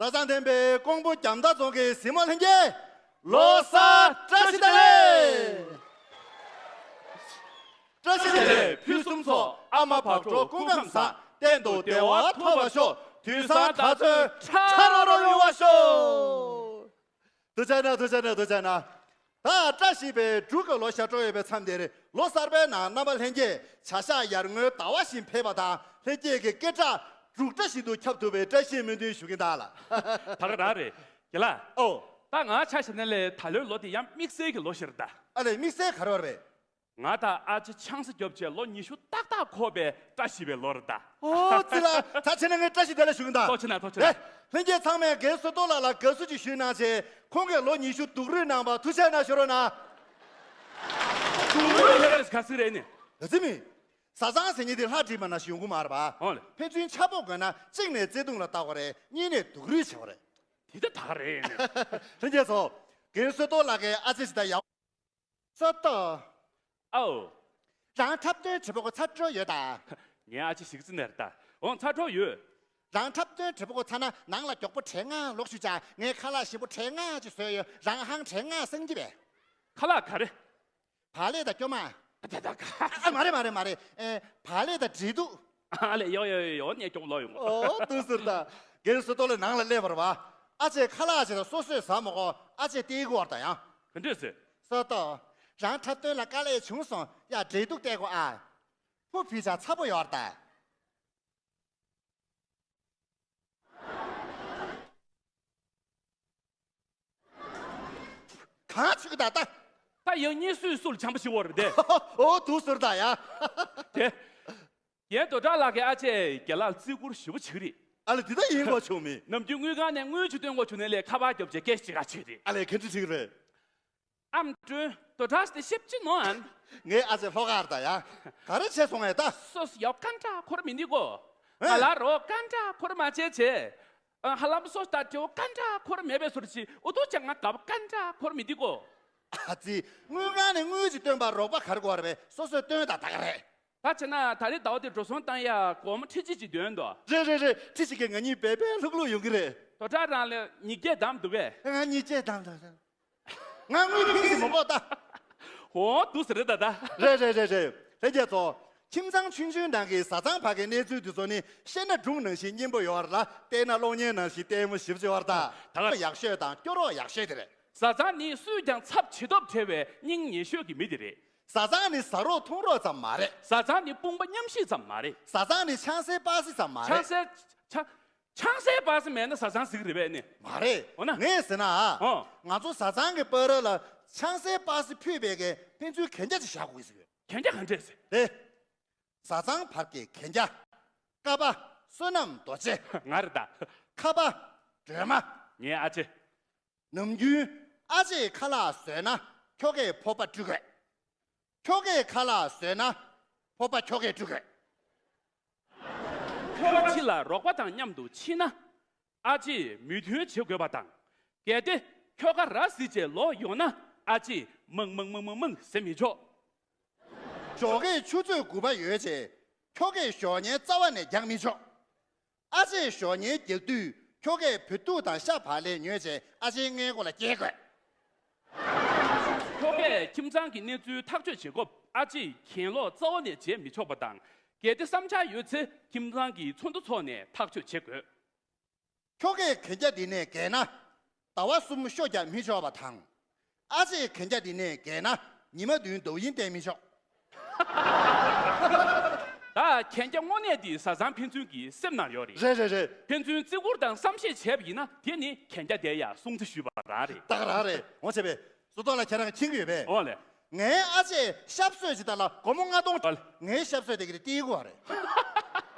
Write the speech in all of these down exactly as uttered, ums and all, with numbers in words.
ལྷ་བསམ་ལྡན་པའི་ཀོང་པོ་རྒྱ་མདའ་རྫོང་གི་གཟིགས་མོ་ལྷན་རྒྱས། ལོ་གསར་བཀྲ་ཤིས་བདེ་ལེགས། བཀྲ་ཤིས་བདེ་ལེགས་ཕུན་སུམ་ཚོགས། ཨ་མ་བག་དྲོ་སྐུ་ཁམས་བཟང་། གཏན་དུ་བདེ་བ་ཐོབ་པར་ཤོག་དུས་བཟང་དར་ཚོན་ཁྲ་རོ་རོ་ཡོང་བར་ཤོག་ཐུགས་རྗེ་གནང་། ཐུགས་རྗེ་གནང་། ཐུགས་རྗེ་གནང་། ད་བཀྲ་ཤིས་པའི་འབྲུག་གི་ལོ་ཞག་སྤྲོ་ཡོད་པའི་མཚམས་འདིར། ལོ་གསར་པའི་ནང་རྣམ་པ་ལྷན་རྒྱས་བྱ་གཞག་ཡར་ངོའི་ཟླ་བ་བཞིན་ཕེབས་པ་དང་། ལྷན་རྒྱས་ཀྱི་སྐད་གྲགས་འབྲུག་སྒྲ་བཞིན་དུ་ཁྱབ་ཐུབ་པའི་བཀྲ་ཤིས་སྨོན་འདུན་ཞུ་གིན་བདག་ལ། ད་ག་རང་རེད། རྒན་ལགས། ཨོ། ད་ང་ཆ་བཞག་ན་ལས་ད་ལོའི་ལོ་དེ་ཡང་དམིགས་བསལ་གྱི་ལོ་ཞིག་རེད་ད། ཨ་ལས། དམིགས་བསལ་ག་རེ་བ་རེད། ང་དང་ཨ་ཅེ་ཆང་ས་རྒྱོབ་བྱས་ལོ་ཉི་ཤུ་ཏག་ཏག་འཁོར་བའི་བཀྲ་ཤིས་པའི་ལོ་རེད་ད། ཨོ་ཙི་ལ། ད་ཕྱི་ནས་ངས་བཀྲ་ཤིས་བདེ་ལེགས་ཞུ་གིན་ད། ཐུགས་རྗེ་གནང་། ཐུགས་རྗེ་གནང་། ལྷན་རྒྱས་ཚང་མས་རྒན་བསོད་རྡོར་ལགས་ལ་དགའ་བསུ་ཅིག་ཞུས་གནང་བྱས། ཁོང་གིས་ལོ་ཉི་ཤུ་སྡུག་རུས་གནང་བ་ཐུགས་རྗེ་གནང་ཞུ་རོགས་གནང་། སྡུག་རུས་བྱས་པས་ག་ཟིག་རེད་ནི། ག་ཚོད་མིན། བཟའ་ཚང་ཟེར་མཁན་དེ་ལྷ་བྲིས་པ་ནང་བཞིན་ཡོང་གི་མ་རེད་པ། ཨོ་ལེ། ཕན་ཚུན་ཆ་ཕོག་དགོས་ན་གཅིག་ནས་བརྩེ་དུང་ལ་བལྟ་དགོས་རེད། གཉིས་ནས་སྡུག་རུས་བྱེད་དགོས་རེད། དེ་ད་ད་རེད་ནི། ལྷན་རྒྱས་ཚོ། རྒན་བསོད་རྡོར་ལགས་ཀྱི་ཨ་ཅེ་ཞིག་ད་ཡག་བསོད་རྡོར། ཨོ། རང་འཁྲབ་སྟོན་བྲིས་པ་གོ་ཚར་འགྲོ་ཡོད་ད། ངའི་ཨ་ཅེ་ཞིག་རྩི་ནས་རེད་ད། འོང་ཚར་འགྲོ་ཡོད། རང་འཁྲབ་སྟོན་བྲིས་པ་གོ་ཚར་ན་ནང་ལ་མགྱོགས་པོ་དྲན་ང་ལོག་ཞུ་ཅག་ངས་ཁ་ལག་ཞིམ་པོ་དྲན་ང་ཅིག་བཟོས་ཡོད། རང་ཧང་དྲན་ང་སང་གི་བས། ཁ་ལག་ག་རེ། བག་ལེབ་དང་སྐྱོ་མ། ད་ད་ག་ཨ་མ་རེད་མ་རེད་མ་རེད། ཨེ། བག་ལེབ་དང་འབྲས་ཐུག་ཨ་ལས། ཡོ་ཡོ་ཡོ་ཡོ། ནས་སྐྱོ་ལོ་ཡོང་། ཨོ་དུ་ཟུར་ད། རྒན་བསོད་རྡོར་ལགས་ནང་ལ་སླེབས་པ་རེད་པ། ཨ་ཅེ་ཁ་ལག་ཅིག་དང་སོ་སོས་ཟ་མ་གོ་ཨ་ཅེ་སྟེར་གི་བར་ད་ཡང་། ག་འདྲས་ཟེར། བསོད་རྡོར། རང་འཁྲབ་སྟོན་ལ་དཀའ་ལས་བྱུང་སོང་ཡ། འབྲས་ཐུག་སྟེར་གོ་ཨ། ཕོ་བུད་ཅག་ཚ་པོ་ཡོད་རེད་ད། གང་བྱེད་ཀྱི་ད་ད། ད་ཡང་གཉིས་སུས་སུ་ལ་བྱམས་པོ་ཞིག་འོར་དེ། ཨོ་དུ་ཟུར་ད་ཡ། དེ། རྒན་རྡོ་གྲགས་ལགས་ཀྱི་ཨ་ཅེ་རྒན་ལགས་བརྩི་བཀུར་ཞེ་པོ་བྱེད་ཀྱི་རེད། ཨ་ལས། དེ་ད་ཡིན་དགོས་བྱུང་མི། ནམ་རྒྱུན་དངུལ་ཁང་ནས་དངུལ་ཅིག་སྟོན་དགོས་བྱུང་ན་ལས་ཁ་པར་རྒྱོབ་བྱས་སྐད་ཅིག་ག་བྱེད་རེད། ཨ་ལས། ག་འདྲ་བྱེད་ཀྱི་རེད། ཨམ་ཀྲུན། རྡོ་གྲགས་དེ་ཤེབ་ཅི་ནོ་ཨན། ངའི་ཨ་ཅེ་ལྷོ་ཁར་ད་ཡ། ག་རེ་བྱས་སོང་ངས་ད། སོ་སོ་ཡོ་ཀན་ཏྲ་འཁོར་མི་འདི་གོ་ཧ་ལ་རོ་ཀན་ཏྲ་འཁོར་མ་བྱས་བྱས། ཧ་ལམ་སོ་ད་ཅོ་ཀན་ཏྲ་འཁོར་མེད་པའི་སོར་ཅི་ཨུ་ཏུ་ཅང་ང་གབ་ཀན་ཏྲ་འཁོར་མི་འདི་གོ་ཨ་ཙི། དངུལ་ཁང་ནས་དངུལ་ཅིག་བཏོན་པར་རོགས་པ་ག་རེ་དགོས་རེད་པས། སོ་སོས་བཏོན་ད་ད་ག་རེད། ད་བྱས་ན་ད་རེས་ཟླ་བ་དེ་འགྲོ་སོང་བཏང་ཡ་སྒོར་མོ་ཁྲི་གཅིག་ཅིག་འདོན་དོ། རེད་རེད་རེད། ཁྲི་གཅིག་གིས་ང་གཉིས་བེ་བེ་ལྷུག་ལྷུག་ཡོང་གི་རེད། རྡོ་གྲགས་རང་ལ་ཉིས་བརྒྱ་བདམས་འདུག་གས། ང་ཉིས་བརྒྱ་བདམས་ད། ང་དངུལ་ཕིང་ཞིག་མ་གོ་ད། ཧོ་འདུག་ཟེར་རེད་ད་ད། རེད་རེད་རེད་རེད། ལྷན་རྒྱས་ཚོ། ཁྱིམ་ཚང་ཆུང་ཆུང་ནང་གི་བཟའ་ཚང་བར་གྱི་གནས་ཚུལ་འདི་ཚོ་ནི་བཤད་ན་སྒྲུང་ནང་བཞིན་སྙན་པོ་ཡོད་རེད་ལ། བལྟས་ན་གློག་བརྙན་ནང་བཞིན་ལྟད་མོ་ཞིབ་ཆེ་བ་རེད་ད། ད་ག་ཡག་ཤོས་དང་སྐྱོ་རོགས་ཡག་ཤོས་དེ་རེད། བཟའ་ཚང་ནི་སུས་ཀྱང་ཚབ་བྱེད་ཐབས་བྲལ་བའི་སྙིང་ཉེ་ཤོས་ཀྱི་མི་དེ་རེད། བཟའ་ཚང་ནི་ཟ་རོགས་འཐུང་རོགས་ཙམ་མ་རེད། བཟའ་ཚང་ནི་དཔུང་པ་མཉམ་གཤིབ་ཙམ་མ་རེད། བཟའ་ཚང་ནི་ཆང་སའི་པ་སེ་ཙམ་མ་རེད། ཆང་སའི་ཆ། ཆང་སའི་པ་སེ་མེད་ན་བཟའ་ཚང་ཟིག་རེད་པས་ནི། མ་རེད། འོ་ན། ངས་ཟེར་ན་ཨ། ཨོ། ང་ཚོ་བཟའ་ཚང་གི་བར་ལ་ཆང་སའི་པ་སེ་ཕུད་པའི་གི་ཕན་ཚུན་གན་རྒྱ་ཅིག་བཞག་དགོས་ཟེར་གི་ཡོད། གན་རྒྱ་ག་འདྲས་ཟེར། རེད། བཟའ་ཚང་བར་གྱི་གན་རྒྱ། ཀ་པ་བསོད་ནམས་རྡོ་རྗེ། ང་རེད་ད། ཁ་པ་སྒྲོལ་མ། ངའི་ཨ་ཅེ། ནམ་རྒྱུན་ཨ་ཅེས་ཁ་ལག་བཟོས་ན་ཁྱོ་གས་ཕོར་པ་བཀྲུ་དགོས། ཁྱོ་གས་ཁ་ལག་བཟོས་ན་ཕོར་པ་ཁྱོ་གས་བཀྲུ་དགོས། ཁྱོ་ག་ཕྱི་ལ་རོགས་པ་དང་མཉམ་དུ་ཕྱིན་ན། ཨ་ཅེས་མོས་མཐུན་བྱེད་དགོས་པ་དང་། གལ་ཏེ་ཁྱོ་ག་ར་བཟི་བྱས་ལོག་ཡོང་ན་ཨ་ཅེས་མང་མང་མང་མང་མང་ཟེར་མི་ཆོག་ཇོ་གས་ཆུ་ཚོད་དགུ་པ་ཡོལ་རྗེས་ཁྱོ་གས་ཞོགས་ཉལ་རྩ་བ་ནས་རྒྱག་མི་ཆོག་ཨ་ཅེས་ཞོགས་ཉལ་རྒྱག་དུས་ཁྱོ་གས་བོད་ཐུག་དང་ཤ་བག་ལེབ་ཉོས་རྗེས་ཨ་ཅེའི་སྔས་མགོ་ལ་སྐྱེལ་དགོས། ཁྱོ་གས་ཁྱིམ་ཚང་གི་གནས་ཚུལ་ཐག་གཅོད་བྱེད་སྐབས་ཨ་ཅེས་གྱེན་ལོག་རྩ་བ་ནས་བྱེད་མི་ཆོག་པ་དང་། གལ་ཏེ་བསམ་འཆར་ཡོད་ཚེ་ཁྱིམ་ཚང་གི་ཚོགས་འདུ་འཚོགས་ནས་ཐག་གཅོད་བྱེད་དགོས། ཁྱོ་གས་གན་རྒྱ་འདི་ནས་བརྒལ་ན་ཟླ་བ་གསུམ་ཤོ་རྒྱག་མི་ཆོག་པ་དང་། ཨ་ཅེས་གན་རྒྱ་འདི་ནས་བརྒལ་ན་ཉི་མ་བདུན་དོ་དབྱིངས་བསྟན་མི་ཆོག་ད་གན་རྒྱ་དངོས་གནས་འདི་བཟའ་ཚང་ཕན་ཚུན་གྱི་སེམས་ནང་ཡོད་རེད། རེད་རེད་རེད། ཕན་ཚུན་བརྩི་བཀུར་དང་བསམ་ཤེས་བྱས་པ་ཡིན་ན་དེ་ནི་གན་རྒྱ་དེ་ཡ་སྲུང་བརྩི་ཞུས་པ་རང་རེད། ད་ག་རང་རེད། འོ་བྱས་པས་བསོད་རྡོར་ལགས་ཁྱེད་རང་མཁྱེན་གྱི་ཡོད་པས། འོ་ལེ། ངའི་ཨ་ཅེས་ཤབ་གསོས་ཅིག་ད་ལ་སྒོར་མོ་ལྔ་སྟོང་། ཨ་ལེ། ངའི་ཤབ་གསོས་དེ་གི་རེད་ཏི་གུ་བ་རེད།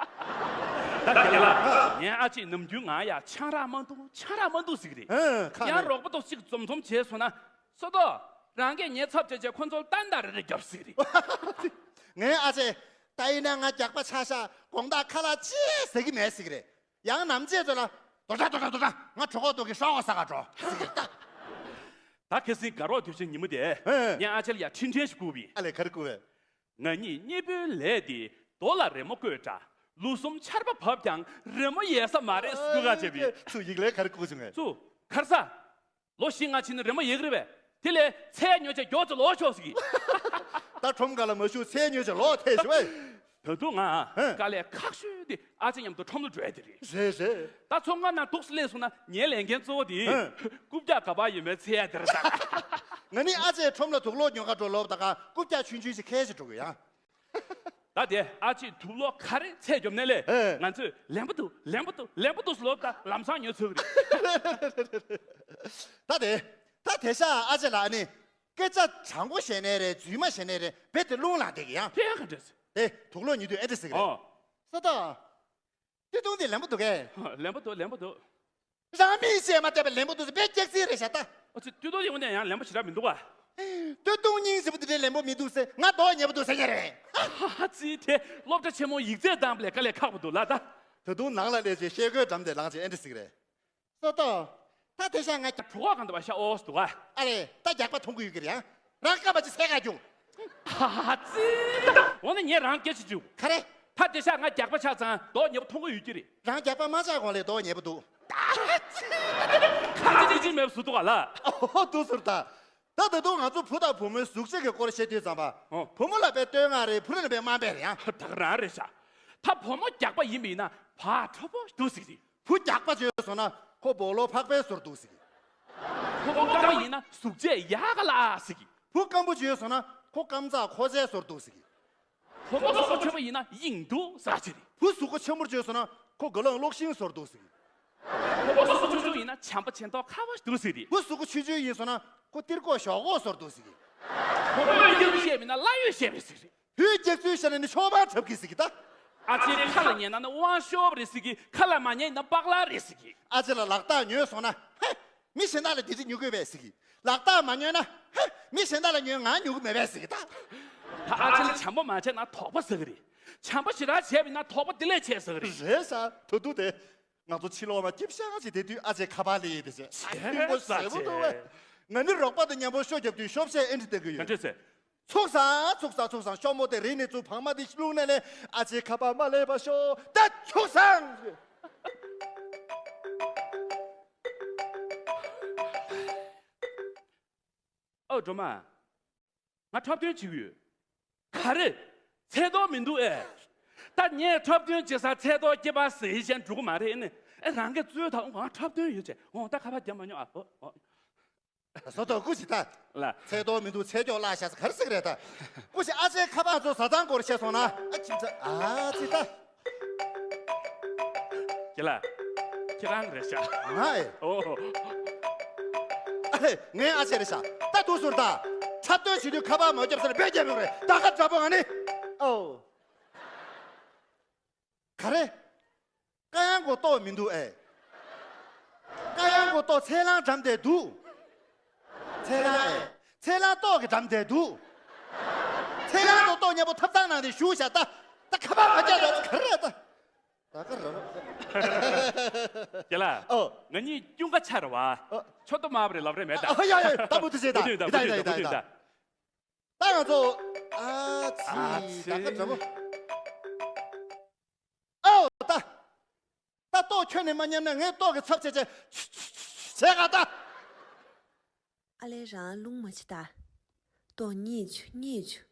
ད་དེ་ལ་ངའི་ཨ་ཅེས་ནམ་རྒྱུན་ང་ཡ་ཆང་རག་མ་འཐུང་ཆང་རག་མ་འཐུང་ཟིག་རེད། ཨ་ཁ་ཡང་ནས་རོགས་པ་ཏོག་ཅིག་འཛོམས་འཛོམས་བྱས་སོང་ན། བསོད་རྡོར། རང་གིས་ཉེས་ཚབས་བྱས་བྱས་ཁོ་ཚོར་ཏན་ཏན་རེ་རེ་རྒྱབ་ཟིག་རེད། ངའི་ཨ་ཅེ། ད་ཡིན་ན་ང་རྒྱགས་པ་ཆག་ཤག་དགོང་དག་ཁ་ལག་ཅི་ཟ་གི་མེད་ཟིག་རེད། ཡང་ནམ་ཅེས་ཚོ་ལ། རྡོ་གྲགས་རྡོ་གྲགས་རྡོ་གྲགས། ང་གྲོད་ཁོག་ལྟོགས་ཀྱི་ཤོག་ཟ་ག་འགྲོ་ཟིག་རེད་ད། ད་ཁ་སང་དགའ་རོགས་དུས་ཆེན་ཉིན་མོ་དེ། ཨེ། ངས་ཨ་ཅེ་ལ་ཡ་འཕྲིན་ཕྲན་ཞིག་བསྐུར་བས། ཨ་ལས། ག་རེ་བསྐུར་བས། ང་གཉིས་གཉིས་པོའི་ལས་དེ་རྡོ་ལ་རི་མོ་བརྐོས་འདྲ། ལོ་གསུམ་ཆར་པ་བབས་ཀྱང་རི་མོ་ཡལ་ས་མ་རེད་ཟེར་སྐུལ་ཁ་བྱས་པས། ཚུར་ཡིག་ལན་ག་རེ་བསྐུར་བྱུང་ངས། ཚུར་ག་རེ་ཟ། ལོ་བཞི་ལྔ་ཕྱིན་ན་རི་མོ་ཡལ་གི་རེད་པས། དེ་ལས་ཚལ་ཉོ་བྱས་མགྱོགས་ཙམ་ལོག་ཤོག་ཟེར་གི། ད་ཁྲོམ་ཁ་ལ་མ་ཞུགས་ཚལ་ཉོ་བྱས་ལོག་ཐལ་ཞུ་བས། ད་དུང་ང་ཧེ། དཀའ་ལས་ཁག་ཤོས་དེ་ཨ་ཅེ་མཉམ་དུ་ཁྲོམ་ལ་འགྲོ་ཡ་དེ་རེད། རེད་རེད། ད་ཚོང་ཁང་ནང་འདུག་སེ་སླེབས་སོང་ན་ངའི་ལས་འགན་གཙོ་བོ་དེ་ཧེ། རྐུབ་བཀྱག་ག་པར་ཡོད་མེད་འཚོལ་ཡ་དེ་རེད་ད། ང་ནི་ཨ་ཅེ་ཁྲོམ་ལ་དུག་ལོག་ཉོ་ག་འགྲོ་ལབ་ད་ག་རྐུབ་བཀྱག་ཆུང་ཆུང་ཞིག་ཁྱེར་ཞིག་འགྲོ་གི་ཡ། ད་དེ་ཨ་ཅེ་དུག་ལོག་ག་རེ་འཚོལ་རྒྱོབ་ནས་ལས། ཨེ། ང་ཚོས་ལེན་པ་འདུག་ལེན་པ་འདུག་ལེན་པ་འདུག་ཟེར་ལབ་ད་ལམ་སང་ཉོས་ཚར་གི་རེད། ད་དེ་ད་དེ་ཤ་ཨ་ཅེ་ལགས་ནི་སྐད་ཆ་དྲང་པོ་བཤད་ནའི་རེད། རྫུན་མ་བཤད་ནའི་རེད། རྦད་དེ་རླུང་ལངས་བསྡད་ཀྱི་ཡ། དེ་ག་འདྲ་ཟེར། དེ་དུག་ལོག་ཉོ་དུས་ཨེ་འདྲ་ཟེར་གི་རེད། ཨོ། ས་ཏོ། སྟོད་ཐུང་དེ་ལེན་པ་འདུག་གས། ལེན་པ་འདུག་ལེན་པ་འདུག་རང་མིག་ཤེས་མ་ཐེབས་པའི་ལེན་པོ་འདུག་ཟེར་དཔེ་སྐྱག་རྫུན་རེད་ཤག་ད། ཨ་ཙི། སྟོད་ཐུང་ཡོང་ནས་ཡང་ལེན་པོ་ཞེ་དྲག་མི་འདུག་ག་སྟོད་ཐུང་སྙིང་རྗེ་པོ་དེ་འདྲའི་ལེན་པོ་མི་འདུག་ཟེར་ང་མདོག་ཉེས་པོ་འདུག་ཟེར་མཁན་རེད། ཨ་ཙི། དེ་སློབ་གྲྭ་ཆེན་མོ་ཡིག་ཚད་བཏང་བ་ལས་དཀའ་ལས་ཁག་པོ་འདུག་ལ་ད། ད་དུང་ནང་ལ་སླེབས་རྗེས་ཤེལ་སྒོའི་འགྲམ་དེ་ལངས་རྗེས་ཨེ་འདྲ་ཟེར་གི་རེད། ས་ཏོ། ད་དེ་ཤ་ང་རྒྱག་གྲོད་ཁོག་གང་འདྲ་བ་ཤ་ཨོ་སི་འདུག་ག་ཨ་རེ། ད་རྒྱག་པ་འཐུང་གི་ཡོད་ཀྱི་རེད་ཡ། རང་སྐམ་པ་ཅིག་ཟས་ག་བྱུང་། ཨ་ཙི། འོ་ན་ངས་རང་སྐད་ཆ་བྱུང་། ག་རེ། ད་དེ་ཤ་ང་རྒྱག་པ་ཆགས་ཙང་མདོག་ཉེས་པོ་མཐོང་གི་ཡོད་ཀྱི་རེད། རང་རྒྱག་པ་མ་ཆགས་གོང་ལས་མདོག་ཉེས་པོ་འདུག་ཁ་ཅིག་ཅིག་མེད་པ་བཟོ་འདུག་ག་ལ། ཨོ་འདུག་ཟེར་ད། ད་ད་དུང་ང་ཚོ་བུ་དང་བུ་མོའི་གཟུགས་བྱད་ཀྱི་སྐོར་བཤད་དུས་ཙམ་པ། ཨོ། བུ་མོ་ལ་དཔེ་བསྟོད་བསྔགས་རེད། བུ་རེ་ལ་དཔེ་དམའ་འབེབས་རེད་ཡ། ད་ག་རང་རེད་ཤག་ད་བུ་མོ་རྒྱགས་པ་ཡིན་པ་ཡིན་ན་བག་ཕྲ་པོ་འདུག་ཟེར་གི་རེད། བུ་རྒྱགས་པ་བྱས་སོང་ན་ཁོ་སྦོ་ལོ་ཕག་པའི་བཟོ་འདུག་ཟེར་གི། བུ་མོ་སྐམ་པོ་ཡིན་ན་གཟུགས་བྱད་ཡག་ག་ལ་ཟེར་གི། བུ་སྐམ་པོ་བྱས་སོང་ན་ཁོ་སྐམ་ཚག་ཁོ་ཚའི་བཟོ་འདུག་ཟེར་གི། བུ་མོ་གཟུགས་པོ་ཆེན་པོ་ཡིན་ན་གཡེང་འདུག་ཟེར་གི་རེད། བུ་གཟུགས་པོ་ཆེན་པོར་བྱས་སོང་ན་ཁོ་དགེ་སློང་གློག་ཤིང་བཟོ་འདུག་ཟེར་གི། བུ་མོ་གཟུགས་པོ་ཆུང་ཆུང་ཡིན་ན་བྱམས་པ་བྱེ་མདོག་ཁ་བ་འདུག་ཟེར་གི་རེད། བུ་གཟུགས་པོ་ཆུང་ཆུང་ཡིན་སོང་ན་ཁོ་ཏིར་ཀོ་ཞོག་ཀོ་བཟོ་འདུག་ཟེར་གི། བུ་མོ་གཡོ་སྒྱུ་བཤད་མིན་ན་བླ་གཡོ་བཤད་པ་རེད་ཟེར་གི་རེད། བུས་སྐྱག་རྫུན་བཤད་ན་ནི་ཤོག་སྦག་འཁྲབ་གི་ཟེར་གི་ད། ཨ་ཅེ་ཁ་ལ་ཉན་ན་ནི་དབང་ཤོར་བ་རེད་ཟེར་གི། ཁ་ལ་མ་ཉན་ན་སྤག་ལག་རེད་ཟེར་གི། ཨ་ཅེ་ལ་ལག་རྟགས་ཉོས་སོང་ན། ཧེ། མི་གཞན་དག་ལ་དེ་འདྲ་ཉོ་དགོས་པས་ཟེར་གི། ལག་རྟགས་མ་ཉོས་ན། ཧེ། མི་གཞན་དག་ལ་ཉོས་ང་ཉོ་གི་མེད་པས་ཟེར་གི་ད། ད་ཨ་ཅེ་ལ་བྱམས་པ་མ་བྱས་ན་དོགས་པ་ཟ་གི་རེད། བྱམས་པ་ཞེ་དྲག་བྱས་པ་ཡིན་ན་དོགས་པ་དེ་ལས་ཆེ་ཟ་གི་རེད། རེད་ཤག་ད་དུང་དེ། ང་ཚོ་ཕྱི་ལོགས་མ་སྐྱིད་ཤང་ཅིག་བསྡད་དུས་ཨ་ཅེ་ཁ་པར་ལས་ཡིན་དེ་བྱས། ཨ་ཁྱིམ་པོ་ཟེར་བོ་འདུག་བས། ང་ནི་རོགས་པ་དང་མཉམ་པོ་ཤོ་རྒྱབ་དུས་ཤོབ་ཤེས་ཨེ་འདྲ་བསྟན་གི་ཡོད། ག་འདྲས་ཟེར། ཚུགས་སང་ཚུགས་སང་ཚུགས་སང་ཤོ་མོ་དེ་རིང་ནས་ཚུར་བག་མ་དེ་བླུགས་ནས་ལས་ཨ་ཅེ་ཁ་པར་མ་ལས་པ་ཤོ་ད་ཚུགས་སང་། ཨོ་སྒྲོལ་མ། ང་འཁྲབ་སྟོན་བྱེད་ཀྱི་ཡོད། ག་རེ། ཚལ་ཏོག་མི་འདུག་ཨེ། ད་ངས་འཁྲབ་སྟོན་བྱེད་སར་ཚལ་ཏོག་སྐྱེས་པ་ཟེར་བཞིན་འགྲོ་གི་མ་རེད་ཨེ་ནི། ཨེ་རང་གིས་རྩོད་དང་ང་འཁྲབ་སྟོན་ཡོད་ཅེས་འོང་ད་ཁ་པར་རྒྱབ་མ་མྱོང་ཨ། ཨོ་ཨོ། བཟོ་ཏོ་སྐུ་ཞིག་ད། ལ། ཚལ་ཏོག་མི་འདུག་ཚལ་སྐྱོག་བརླག་ཤག་ཟེར་ག་རེ་ཟེར་གི་རེད་ད། སྐུ་ཞིག་ཨ་ཅེ་ཁ་པར་ཚོ་བཟའ་ཚང་སྐོར་བཤད་སོང་ན་ཨ་ཁྱིམ་ཚ་ཨ་ཙི་ད། ཁྱེད་ལ། ཁྱེད་རང་རེད་ཤག་ང་ཨེ། ཨོ། ཨ་ཧེ་ངའི་ཨ་ཅེ་རེད་ཤག་ད་དུ་ཟུར་ད། འཁྲབ་སྟོན་བྱེད་དུས་ཁ་པར་མ་རྒྱབ་ཟེར་བེད་རྒྱབ་ཡོང་རེད་ད་ག་འདྲ་པོ་ང་ནི། ཨོ། ག་རེ། ཀ་ཡང་གོ་ཏོག་མི་འདུག་ཨེ། ཀ་ཡང་གོ་ཏོག་ཚལ་སླང་འགྲམ་དེ་འདུག་ཚལ་སླང་ཨེ། ཚལ་སླང་ཏོག་གི་འགྲམ་དེ་འདུག་ཚལ་སླང་ཏོག་ཏོག་མཉམ་པོ་ཐབ་ཚང་ནང་དེ་བཞུགས་བཞག་ད། ད་ཁ་པར་མ་རྒྱག་ད་ག་རེ་ད། ད་ག་རེ། རྒན་ལགས། ཨོ། ང་གཉིས་ཀུན་དགའ་ཆ་རེད་བ། ཨོ། ཆོ་ཏོ་དམར་པོ་རེད་ལབ་རེད་མེད་ད། ཨ་ཡ་ཡ་ད་མུ་མཐུད་བྱེད་ད། མུ་མཐུད་ཡིན་ད་ཡིན་ད་ཡིན་ད་ཡིན་ད། ད་ང་ཚོ། ཨ་ཙི། ཨ་ཙི། ད་ག་འདྲ་པོ། ཨོ་ད། ད་ཏོག་ཁྱོན་ནས་མ་ཉམས་ན་ངས་ཏོག་གི་ཚབ་བྱས་བྱས་བྱས་ག་ད། ཨ་ལས་རང་རླུང་མ་བྱེད་ད། ཏོག་གཉིད་བཅུག་གཉིད་བཅུག་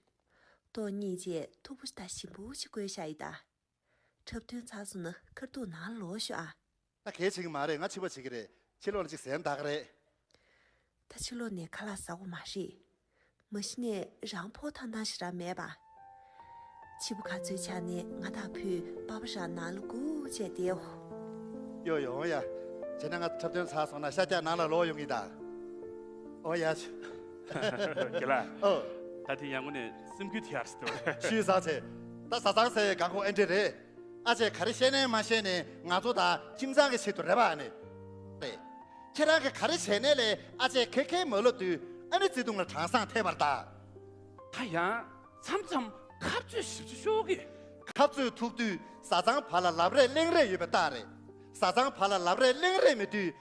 ཏོག་གཉིད་བྱས་མཐུག་པོ་ཞིག་དང་ཞིམ་པོ་ཞིག་དགོས་ཤག་ཡིན་ད། འཁྲབ་སྟོན་ཚར་སོང་ན་ཁ་ཐུག་ནང་ལ་ལོག་ཤོག་ཨ། ད་གལ་ཆེ་གི་མ་རེད། ང་ཕྱི་པ་བྱེད་ཀྱི་རེད། ཕྱི་ལོགས་ལ་ཅིག་ཟན་འདག་གི་རེད། ད་ཕྱི་ལོགས་ནས་ཁ་ལག་ཟ་དགོས་མ་རེད། མ་གཞི་ནས་རང་ཕོ་ཐང་ཐང་ཞིག་རང་མེད་པ། ཕྱི་པོ་ག་ཚོད་ཆགས་ནས་ང་དང་བུས་པ་ཕ་རང་ནང་ལ་སྒུག་བྱས་བསྡད་ཡོད། ཡོ་ཡོང་ཡ། བྱས་ན་ང་འཁྲབ་སྟོན་ཚར་སོང་ན་ཤ་རྒྱགས་ནང་ལ་ལོག་ཡོང་གི་ད། ཨོ་ཡ། རྒན་ལགས། ཨོ། ད་དེ་ཡང་ངོ་ནས་སེམས་འགུལ་ཐེབས་ཡག་ཞིག་འདུག་ཤུལ་བཟང་ཚེ། ད་བཟའ་ཚང་ཚེ་གང་གོ་ཨེ་འདྲ་རེད། ཨ་ཅེ་ག་རེ་བཤད་ནའི་མ་བཤད་ནའི་ང་ཚོ་ད་ཁྱིམ་ཚང་གི་ཆེད་དུ་རེད་པ་ཨ་ནི། རེད། ཁྱེད་རང་གིས་ག་རེ་བྱས་ནའི་ལས་ཨ་ཅེ་ཁེ་ཁེ་མ་ལབ་དུས་ཨ་ནི་བརྩེ་དུང་ལ་གྲང་སང་ཐེབས་པར་གདའ། ད་ཡང་མཚམས་མཚམས་ཁ་རྩོད་ཞིབ་ཆ་ཤོར་གི། ཁ་རྩོད་ཐུག་དུས་བཟའ་ཚང་བར་ལ་ལབ་རེས་གླེང་རེས་ཡོད་པའི་རྟགས་རེད། བཟའ་ཚང་བར་ལ་ལབ་རེས་གླེང་རེས་མེད་དུས་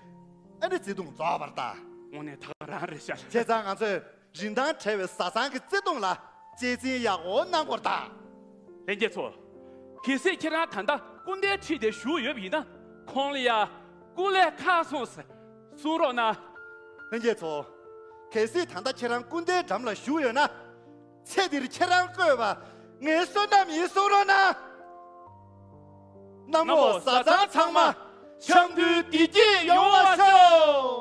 ཨ་ནི་བརྩེ་དུང་རྫོགས་པར་གདའ། དངོས་གནས་ད་ག་རང་རེད་ཤག་བྱས་ཙང་ང་ཚོས་རིན་ཐང་བྲལ་བའི་བཟའ་ཚང་གི་བརྩེ་དུང་ལ་གཅེས་འཛིན་ཡག་པོ་གནང་དགོས་རེད་ད། ལྷན་རྒྱས་ཚོ། གལ་སྲིད་ཁྱེད་རང་ད་ལྟ་སྐུ་ཟླའི་འཁྲིས་དེར་བཞུགས་ཡོད་པ་ཡིན་ན། ཁོང་ལ་ཡ་སྐུ་ལས་ཁག་སོང་ཟེར་གསུང་རོགས་གནང་། ལྷན་རྒྱས་ཚོ། གལ་སྲིད་ད་ལྟ་ཁྱེད་རང་སྐུ་ཟླའི་འགྲམ་ལ་བཞུགས་ཡོད་ན། ཚེ་འདིར་ཁྱེད་རང་བཀོད་པ་ངའི་བསོད་ནམས་ཡིན་གསུང་རོགས་གནང་། གནམ་འོག་བཟའ་ཚང་ཚང་མ་འཆམ་མཐུན་བདེ་སྐྱིད་ཡོང་བ་ཤོག།